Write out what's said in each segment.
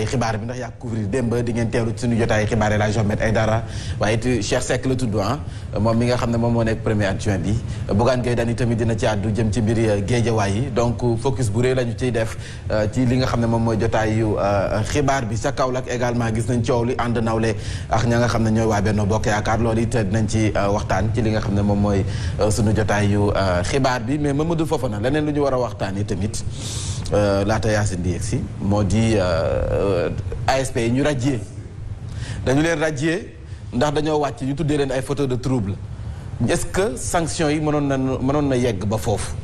jotaayu xibaar bi ndax yaa couvrir démb di ngeen teewlu ci suñu jotaayu xibaar yi la Ahmed Aïdara waaye it Cheikh Seck la tudd moom mi nga xam ne moom moo nekk premier adjoint bi Bougane Gueye Dany tamit dina ci àddu jëm ci mbir géejawaay yi donc focus bu rëy la ñu ciy def ci li nga xam ne moom mooy jotaayu xibaar bi sa Kaolack également gis nañ coow li ànd nawle ak ña nga xam ne ñooy waa Benno Bokk Yaakaar loolu it dinañ ci waxtaan ci li nga xam ne moom mooy suñu jotaayu xibaar bi mais Mamadou Fofana leneen lu ñu war a waxtaan yi tamit laata Yacine di yegsi moo di ASP yi ñu radier dañu leen radier ndax dañoo wàcc ñu tuddee leen ay photo de trouble est-ce que sanction yi mënoon na yegg ba foofu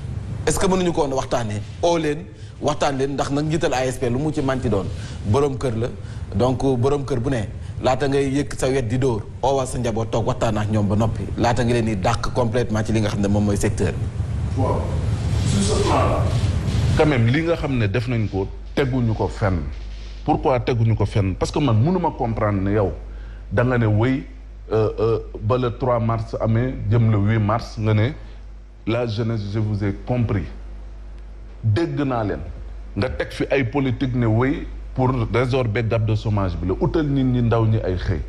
est-ce que mënuñu ko woon waxtaanee oo leen waxtaan leen ndax nag njiital ASP lu mu ci manti doon borom kër la donc borom kër bu ne laata ngay yëkk sa wet di dóor oowal sa njaboot toog waxtaan ak ñoom ba noppi laata nga leen di dàq complètement ci li nga xam ne moom mooy secteur bi. waaw sur ce plan là quand même li nga xam ne def nañ ko teguñu ko fenn pourquoi teguñu ko fenn parce que man mënuma comprendre ne yow da nga ne wéy ba le 3 mars amee jëm le 8 mars nga ne la jeunesse je vous ai compris dégg naa leen nga teg fi ay politique ne wéy pour résorber dette de chômage bi la utal nit ñi ndaw ñi ay xëy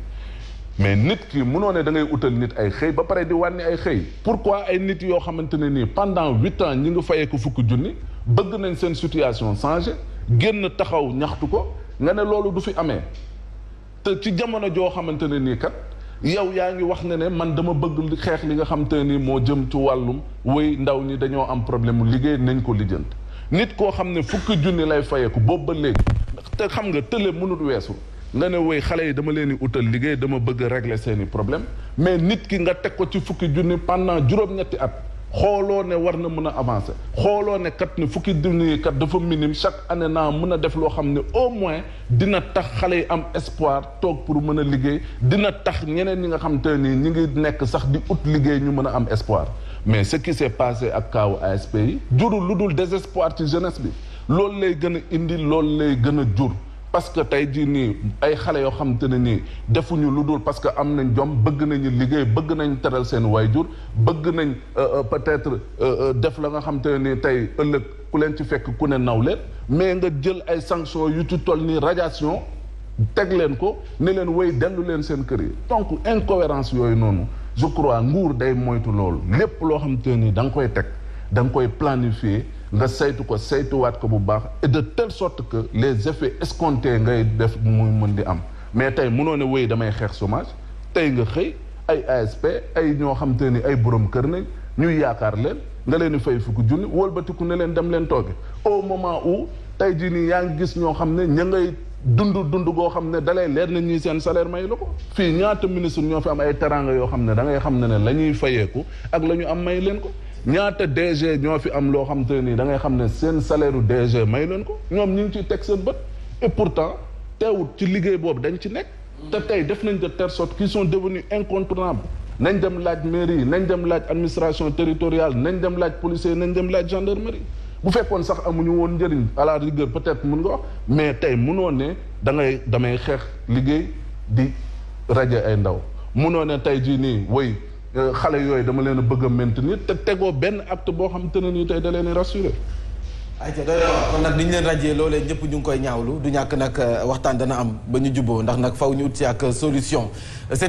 mais nit ki mënoo ne da ngay utal nit ay xëy ba pare di wàññi ay xëy pourquoi ay nit yoo xamante ne nii pendant 8 ans ñi nga fayee ko fukki junni bëgg nañ seen situation changé génn taxaw ñaxtu ko nga ne loolu du fi amee te ci jamono joo xamante ne nii kat yow yaa ngi wax ne man dama bëgg xeex li nga xamante ne nii moo jëm ci wàllum wéy ndaw ñi dañoo am problème mu liggéey nañ ko lijjanti nit koo xam ne fukki junni lay fayeeku boobu ba léegi te xam nga tële mënut weesu nga ne woy xale yi dama leen di utal liggéey dama bëgg a régler seeni problème mais nit ki nga teg ko ci fukki junni pendant juróom-ñetti at xooloo ne war na mën a avancer xooloo ne kat ne fukki junni kat dafa minime chaque année naa mën a def loo xam ne au moins dina tax xale yi am espoir toog pour mën a liggéey dina tax ñeneen ñi nga xam te nii ñi ngi nekk sax di ut liggéey ñu mën a am espoir mais ce qui s'est passé ak kaawu ASP yi jurul lu dul désespoir ci jeunesse bi loolu lay gën a indi loolu lay gën a jur parce que tey jii nii ay xale yoo xamante ne nii defuñu lu dul parce que am nañ jom bëgg nañu liggéey bëgg nañ teral seen waajur bëgg nañ peut-être def la nga xamante ne nii tey ëllëg ku leen ci fekk ku ne naw leen mais nga jël ay sanctions yu ci toll nii radiation teg leen ko ne leen wéy dellu leen seen kër yi donc incohérence yooyu noonu je crois nguur day moytu loolu lépp loo xamante ne nii da nga koy teg da nga koy planifier nga saytu ko saytuwaat ko bu baax et de telle sorte que les effets escomptés ngay def muy mën di am mais tey mënoo ne wéy damay xeex chômage tey nga xëy ay ASP ay ñoo xam te ni ay borom kër nañ ñuy yaakaar leen nga leen di fay fukki junni wëlbatiku ne leen dem leen tooge au moment où tey jii nii yaa ngi gis ñoo xam ne ña ngay dund goo xam ne dalay leer na ñuy seen salaire may la ko fii ñaata ministre ñoo fi am ay teranga yoo xam ne da ngay xam ne la ñuy fayeeku ak la ñu am may leen ko ñaata DG ñoo fi am loo xam te nii da ngay xam ne seen salaire u DG may leen ko ñoom ñu ngi ciy teg seen bët et pourtant teewut ci liggéey boobu dañ ci nekk te tey def nañ de telle sorte qu'ils sont devenus incontournables nañ dem laaj mairie yi nañ dem laaj administration territoriale nañ dem laaj policier nañ dem laaj gendarmerie bu fekkoon sax amuñu woon njëriñ à la rigueur peut-être mun nga wax mais tey munoo ne damay xeex liggéey di rajo ay ndaw munoo ne tey jii nii woy xale yooyu dama leen a bëgg a maintenir te tegoo benn acte boo xam te ne nii tey da leen di rassurer. ayca doy kon nag ni ñu leen rajee loolee ñëpp ñu ngi koy ñaawlu du ñàkk nag waxtaan dana am ba ñu jubboo ndax nag faw ñu ut si ak solution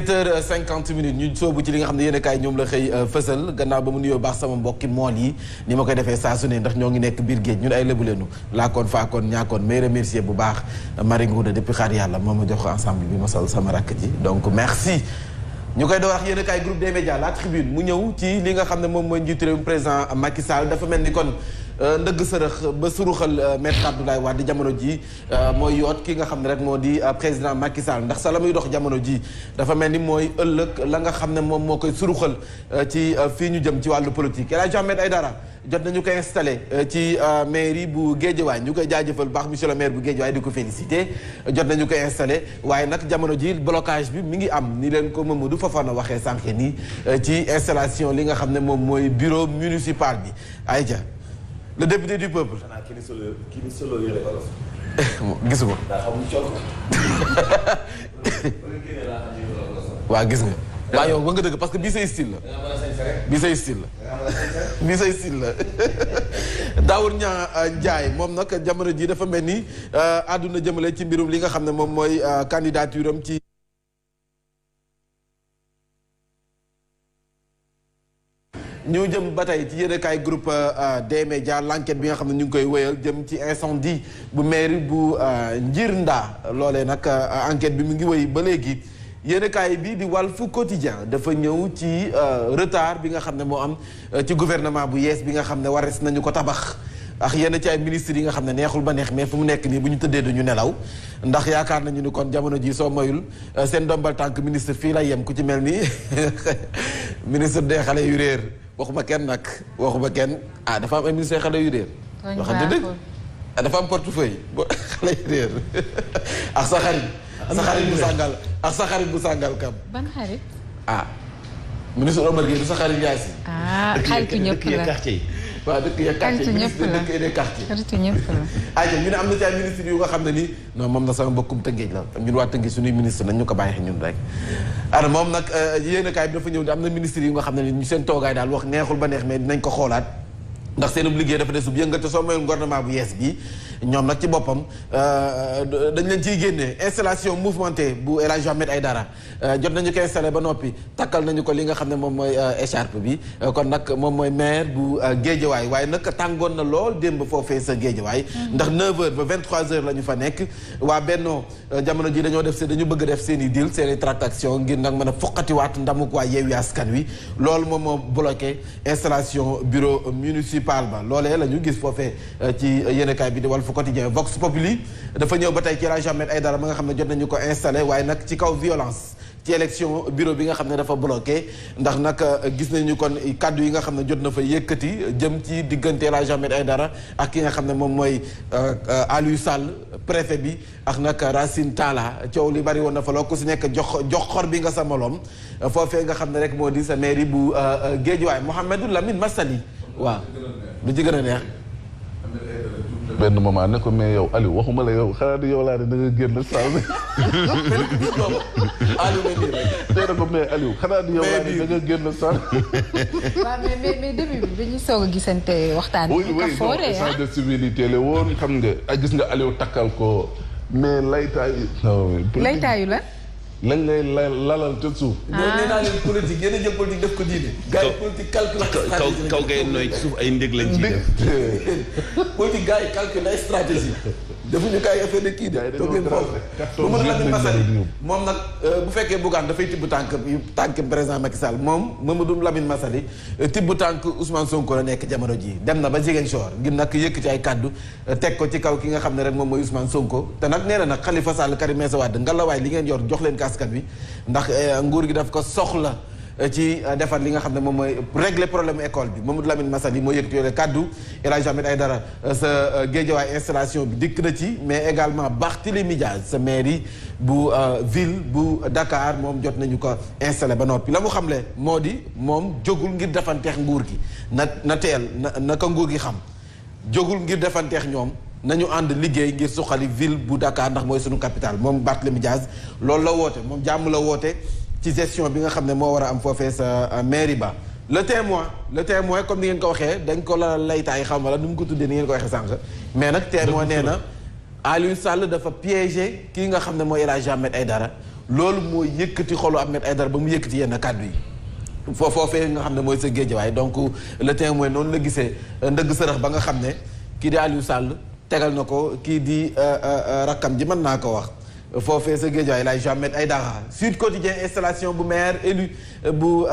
7h50 ñu soobu ci li nga xam ne yéen a kaay ñoom la xëy fësal gannaaw ba mu nuyoo baax sama mbokki mool yi ni ma koy defee saa su ne ndax ñoo ngi nekk biir géej ñun ay lébu leenu laakoon faakoon ñaakoon may remercier bu baax Marie Ngouda depuis xaar yàlla moo ma jox ko ensemble bi ma sol sama rakk ji donc merci. ñu koy doon wax yéen a kaay groupe des médias la tribune mu ñëw ci li nga xam ne moom mooy njiitu réew président Macky Sall dafa mel ni kon ndëgg sërëx ba suruxal maître Abdoulaye Wade jamono ji mooy yoot ki nga xam ne rek moo di président Macky Sall ndax sa la muy dox jamono ji dafa mel ni mooy ëllëg la nga xam ne moom moo koy suruxal ci fii ñu jëm ci wàllu politique El Hadj Ahmed Aïdara jot nañu ko installé ci mairie bu Guédiawaye ñu koy jaajëfal baax monsieur le maire bu Guédiawaye di ko félicité jot nañu ko installé waaye nag jamono ji blocage bi mi ngi am ni leen ko Mamadou Fofana waxee sànq nii ci installation li nga xam ne moom mooy bureau municipal bi Aïcha le député du peuple. xanaa kii ni solo yëre olof. gisu ko. daa xamul col ko. waaw gis nga. waaw yow ba nga dëgg parce que bii say style la. bii say style la. bii say style la. Daour Ndiaye moom nag jamono ji dafa mel ni àdduna jëmale ci mbirum li nga xam ne moom mooy candidature am ci ñu jëm ba tey ci yéenekaay groupe des médias l'enquête bi nga xam ne ñu ngi koy wéyal jëm ci incendie bu mairie bu Njirnda loolee nag enquête bi mu ngi wéy ba léegi yéenekaay bi di Walf Quotidien dafa ñëw ci retard bi nga xam ne moo am ci gouvernement bu yees bi nga xam ne wares nañu ko tabax ak yenn ci ay ministres yi nga xam ne neexul ba neex mais fu mu nekk nii bu ñu tëddee duñu nelaw ndax yaakaar nañu ni kon jamono ji soo mayul seen dombal tànk ministre fii lay yem ku ci mel ni ministre des xale yu réer waxuma kenn nag waxuma kenn dafa am ay ministre xale yu réer waxante dëgg dafa am portefeuille xale yu réer ak sa xarit bu sàngal ak sa xarit bu sàngal kam ban xarit ministre Omar Gueye du sa xarit Yaasi xaritu ñëpp la waaw dëkk ya quartier ministre dëkk et des quartiers xaritu ñëpp la ñu ne am na ci ay ministres yu nga xam ne nii non moom na sama mbokkum Tëngéej la ñun waa Tëngéej suñuy ministre nañ ñu ko bàyyi ñun rek moom nag yéenekaay bi dafa ñëw di am na ministres yu nga xam ne ni ñu seen toogaay daal wax neexul ba neex mais dinañ ko xoolaat ndax seen liggéey dafa des bu yëngate soo mayul gouvernement bu yees bi ñoom nag ci boppam dañ leen ciy génnee installation mouvementée bu El Hadj Ahmed Aïdara jot nañu ko installé ba noppi takkal nañu ko li nga xam ne moom mooy écharpe bi kon nag moom mooy maire bu Géejawaay waaye nag tàngoon na lool démb foofee sa Géejawaay ndax 9h ba 23h la ñu fa nekk waa Benno jamono ji dañoo dañu bëgg def seen i deal seen i tractation ngir nag mën a foqatiwaat ndamuk waa Yewwi Askan Wi loolu moom moo bloqué installation bureau municipal ba loolee la ñu gis foofee ci yéenekaay bi di Walf Quotidien Vox Populi dafa ñëw ba tey ci El Hadj Ahmed Aïdara ma nga xam ne jot nañu ko installé waaye nag ci kaw violence ci élection bureau bi nga xam ne dafa bloqué ndax nag gis nañu kon kaddu yi nga xam ne jot na fa yëkkati jëm ci diggante El Hadj Ahmed Aïdara ak ki nga xam ne moom mooy Aliou Sall préfet bi ak nag Racine Talla coow li bari woon na fa loo ku si nekk jox xor bi nga sa moloom foofee nga xam ne rek moo di sa mairie bu Guédiawaye Mouhamadou Lamine Massali waaw lu ci gën a neex benn moment ne ko mais yow Aliou waxuma la yow xanaa di yow laa ne da nga génn saal bi. Aliou may nii rek. nee na ko mais Aliou xanaa di yow laa ne da nga génn saal. waaw mais début bi dañuy soog a gisante waxtaan bi. oui oui échange de civilité la woon xam nga gis nga Aliou takkal ko mais laytaayu. laytaayu la. lañ lay lalal te suuf. ñoo nee naa leen politique yéen a jël politique def ko diine. gars yi politique calcul stratégie kaw ngay nooy ci suuf ay ndég lañ ciy def. politique gars yi calcul ay stratégie defuñu gars yi affaire de kii de. toog leen foofu Mamadou Lamine Massaly moom nag bu fekkee Bougane dafay tibb tànk président Macky Sall moom Mamadou Lamine Massaly tibb tànk Ousmane Sonko la nekk jamono ji dem na ba Ziguinchor ngir nag yëkkati ay kaddu teg ko ci kaw ki nga xam ne rek moom mooy Ousmane Sonko te nag nee na nag Khalifa Sall Karim Meïssa Wade ngalawaay li ngeen yor jox leen askan wi ndax nguur gi daf ko soxla ci defar li nga xam ne moom mooy régler problème école bi Mamadou Lamine Massaly moo yëkkati yoolee kaddu El Hadj Ahmed Aïdara sa Guédiawaye installation bi dikk na ci mais également Barthélémy Dias sa mairie bu ville bu Dakar moom jot nañu ko installé ba noppi la mu xamle moo di moom jógul ngir defanteex nguur gi na teel na ko nguur gi xam jógul ngir defanteex ñoom nañu ànd liggéey ngir suqali ville bu Dakar ndax mooy sunu capitale moom Barthélémy Dias loolu la woote moom jàmm la woote ci gestion bi nga xam ne moo war a am foofee sa mairie ba le témoin comme ni ngeen ko waxee dañ ko la laytaay xam wala nu mu ko tuddee ni ngeen ko waxee sànq mais nag témoin nee na Aliou Sall dafa piégé kii nga xam ne mooy El Hadj Ahmed Aïdara loolu moo yëkkati xolu Ahmed Aïdara ba mu yëkkati yenn kàddu yi foofee nga xam ne mooy sa Guédiawaye donc le témoin noonu la gisee ndëgg sërëx ba nga xam ne kii di Aliou Sall tegal na ko kii di rakkam ji mën naa ko wax foofee sa Guédiawaye El Hadj Ahmed Aïdara Sud Quotidien installation bu maire élu bu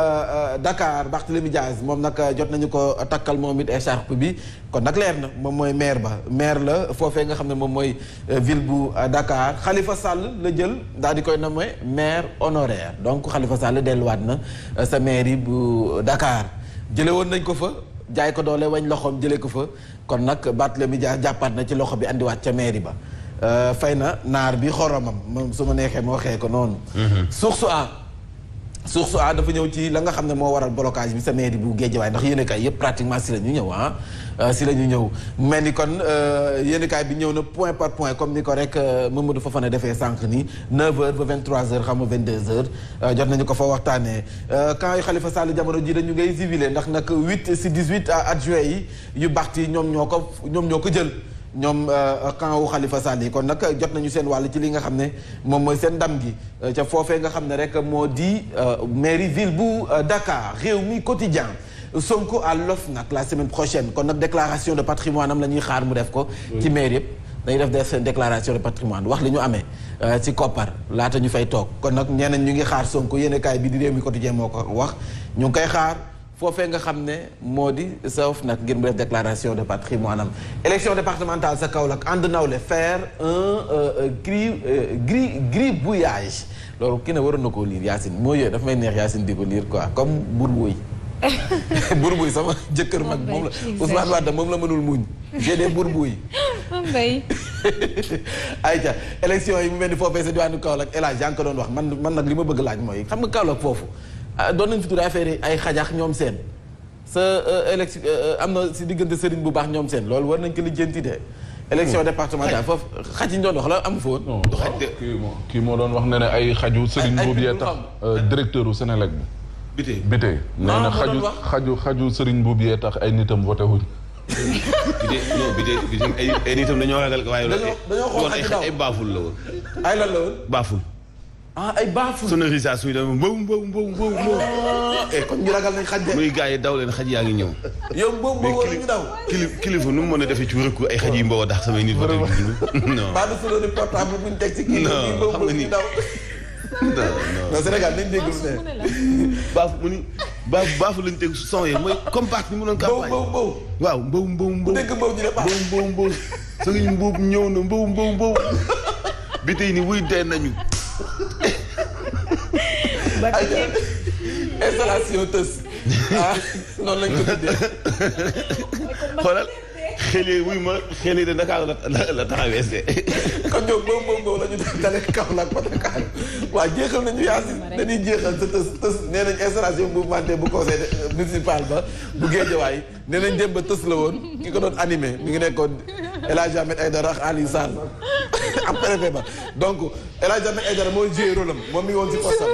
Dakar Barthélémy Dias moom nag jot nañu ko takkal moom it écharpe bi kon nag leer na moom mooy maire ba maire la foofee nga xam ne moom mooy ville bu Dakar Khalifa Sall la jël daal di koy nommé maire honoraire donc Khalifa Sall delluwaat na sa mairie bu Dakar jële woon nañ ko fa jaay ko doole wañ loxoom jëlee ko fa kon nag Barthélémy Dias jàppaat na ci loxo bi andiwaat ca mairie ba fay na naar bi xoromam moom su ma neexee ma waxee ko noonu. Source A source a dafa ñëw ci la nga xam ne moo waral blocage bi sa mairie bu Guédiawaye ndax yéenekaay yëpp pratiquement si la ñu ñëw si la ñu ñëw mel ni kon yéenekaay bi ñëw na point par point comme ni ko rek Mamadou Fofana defee sànq ni 9h ba 23h xam nga 22h jot nañu ko fa waxtaanee quand yu Khalifa Sall jamono ji dañu ngay civilé ndax nag 8 si 18 adjoints yi yu baxti ñoom ñoo ko jël ñoom camp wu Khalifa Sall yi kon nag jot nañu seen wàll ci li nga xam ne moom mooy seen ndam gi ca foofee nga xam ne rek moo di mairie ville bu Dakar Rewmi Quotidien Sonko à l'OFNAC la semaine prochaine kon nag déclaration de patrimoine am la ñuy xaar mu def ko ci maire yëpp dañuy def seen déclaration de patrimoine wax li ñu amee ci koppar laata ñu fay toog kon nag ñeneen ñu ngi xaar Sonko yéenekaay bi di Rewmi Quotidien moo ko wax ñu ngi koy xaar foofee nga xam ne moo di sauf nag ngir mu def déclaration de patrimoine am élection départementale sa Kaolack ànd nawle faire un gribouillage loolu ki ne waroon na koo lire Yacine moo yooyu dafa may neex Yacine di ko lire quoi comme burbuy burbuy sama jëkkër mag moom la Ousmane Wade moom la mënul muñ j'ai des burbuy ayca élection yi mu mel ni foofee sa diwaanu Kaolack El Hadj yaa ngi ko doon wax man nag li ma bëgg laaj mooy xam nga Kaolack foofu doon nañ fi tudd affaire ay xajax ñoom seen sa élection am na si diggante sëriñ bu baax ñoom seen loolu war nañ ko lijjanti de élection départementale foofu xaj yi ñu doon wax la amu fa woon. non kii moo doon wax ne ne ay xaju sëriñ boobu yee tax directeur u Sénélec bi Biteye nee na xaju sëriñ boobu yee tax ay nitam voté wuñ Biteye ay nitam dañoo ragal waaye dañoo xool ay baaful la woon ay lan la woon baaful ay baaful sonorisation yi dafa mbow kon ñu ragal nañ xaj de muy gars yi daw leen xaj yaa ngi ñëw yow mbow wala ñu daw kilifa nu mu mën a defee ci recours ay xaj yi mbow ndax samay nit voté non baa du solo ni portable buñ teg ci kii mbow xam nga ni daw non Sénégal nañ dégg lu ne baafu lañ teg son yi mooy compact ni mu doon campagne mbow waaw mbow dégg mbow ñu ne baax mbow sëriñ mbow ñëw na mbow bi tey ni wuy dee nañu installation tës noonu lañ ko tuddee xoolal xel yi de Dakar la taxawee see kon ñoom boobu la ñu dalee Kaolack ba Dakar waaw jeexal nañu Yacine dañuy jeexal sa tës nee nañ installation mouvementée bu conseil municipal ba bu Guédiawaye nee nañ démb ba tës la woon ki ko doon animé mi ngi nekkoon El Hadj Ahmed Aïdara ak Aliou Sall am préfet ba donc El Hadj Ahmed Aïdara mooy joué rôle am moom mi ngi woon si postam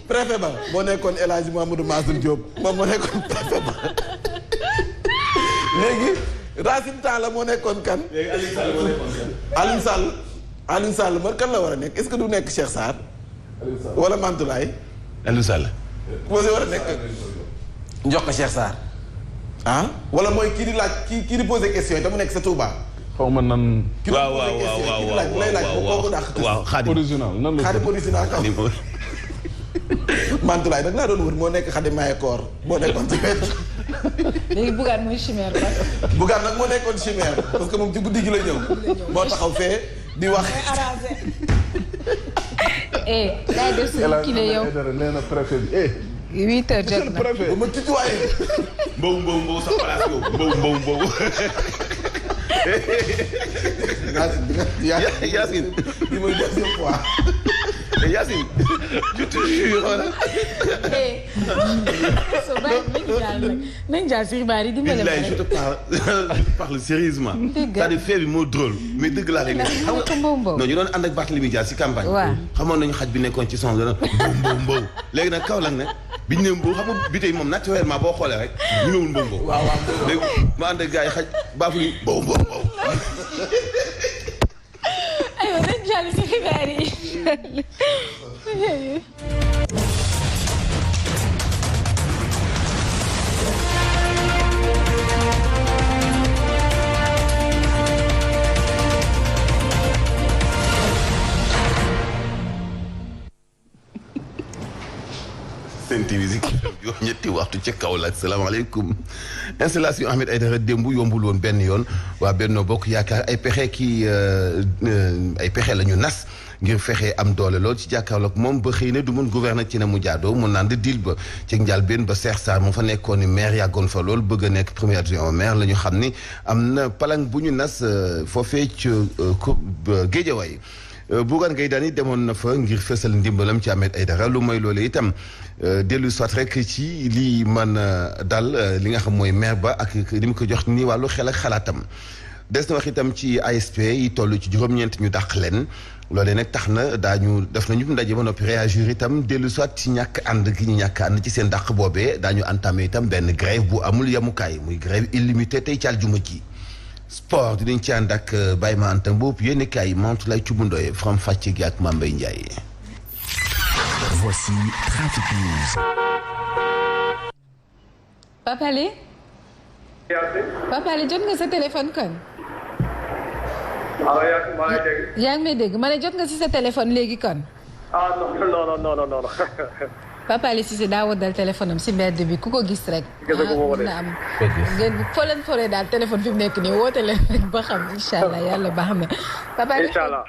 préfet ba moo nekkoon El Hadj Mamadou Mansour Diop moom moo nekkoon préfet ba léegi Racine Talla moo nekkoon kan. léegi Aliou Sall moo nekkoon kan. Aliou Sall man kan la war a nekk est-ce que du nekk Cheikh Sarr. wala Mantoulaye. Aliou Sall. moo si war a nekk. jox ko Cheikh Sarr. wala mooy kii di laaj kii di posé question yi te mu nekk sa Touba. xaw ma nan. waaw Xaadim original nan la Xaadim original kaw. Mantoulaye nag laa doon wër moo nekk Xaadim Maye Koor moo nekkoon ci wet. léegi Bougane mooy chimère ba. Bougane nag moo nekkoon chimère parce que moom ci guddi gi la ñëw. moo taxaw fee di wax. laay def suñu kile yow. nee na préfet bi 8h jot na. ba ma tutoyé. mbow sa place yow mbow. Yacine di ma deuxième fois. Yacine je te jure. nañ jaar si xibaar yi dimbale ma je te parle sérieusement. c'est-à-dire fait bi moo drôle mais dëgg laa lay nekk. xam nga non ñu doon ànd ak Barthélémy Dias si campagne. waaw xamoon nañu xaj bi nekkoon ci son dana mbow. léegi nag Kaolack nag biñ ne mbow xam nga bi tey moom naturellement boo xoolee rek ñu ñëwul mbow. waaw léegi ma ànd ak gars yi xaj baafu ñu mbow. aywa nañ jàll si xibaar yi. Sen TV yoo ñetti waxtu ca Kaolack salaamaaleykum installation Ahmed Aïdara démb yombul woon benn yoon waa Benno Bokk Yaakaar ay pexe la ñu nas ngir fexe am doole lool ci jàkkaarloog moom ba xëy na du mën gouverner ci ne mu jaadoo mun naan di dil ba ci njëlbéen ba Cheikh Sarr moo fa nekkoon ni maire yàggoon fa lool bëgg a nekk premier adjoint au maire la ñu xam ni am na palang bu ñu nas foofee ci Guédiawaye Bougane Gueye Dany demoon na fa ngir fësal ndimbalam ci Ahmed Aïdara lu mooy loolu itam dellu soit rek ci lii man dal li nga xam mooy maire ba ak li mu ko jox ni wàllu xel ak xalaatam des na wax itam ci ASP yi toll ci juróom-ñeent ñu dàq leen loolee nag tax na def nañu ndaje ba noppi réagir itam dellu soit ci ñàkk ànd gi ñu ñàkk ànd ci seen dàq boobee daañu entamé itam benn grève bu amul yemukaay muy grève illimité tey ci aljuma ji sport dinañ ci ànd ak Baye Ma Anta Mboup yéen kaay Mantoulaye lay cubundoye Faram Fàcce gi ak Mambay Ndiaye. Voici Trafic News. Papa Ali jot nga sa téléphone kon. waaw maa ngi dégg. yaa ngi may dégg ma ne jot nga si sa téléphone léegi kon. non. Papa Ali Cissé daa waddal téléphone am si mbedd bi ku ko gis rek. na am ngeen foo leen daal téléphone fi mu nekk nii woote leen rek ba xam incha allah yàlla baax na. Papa Ali incha allah.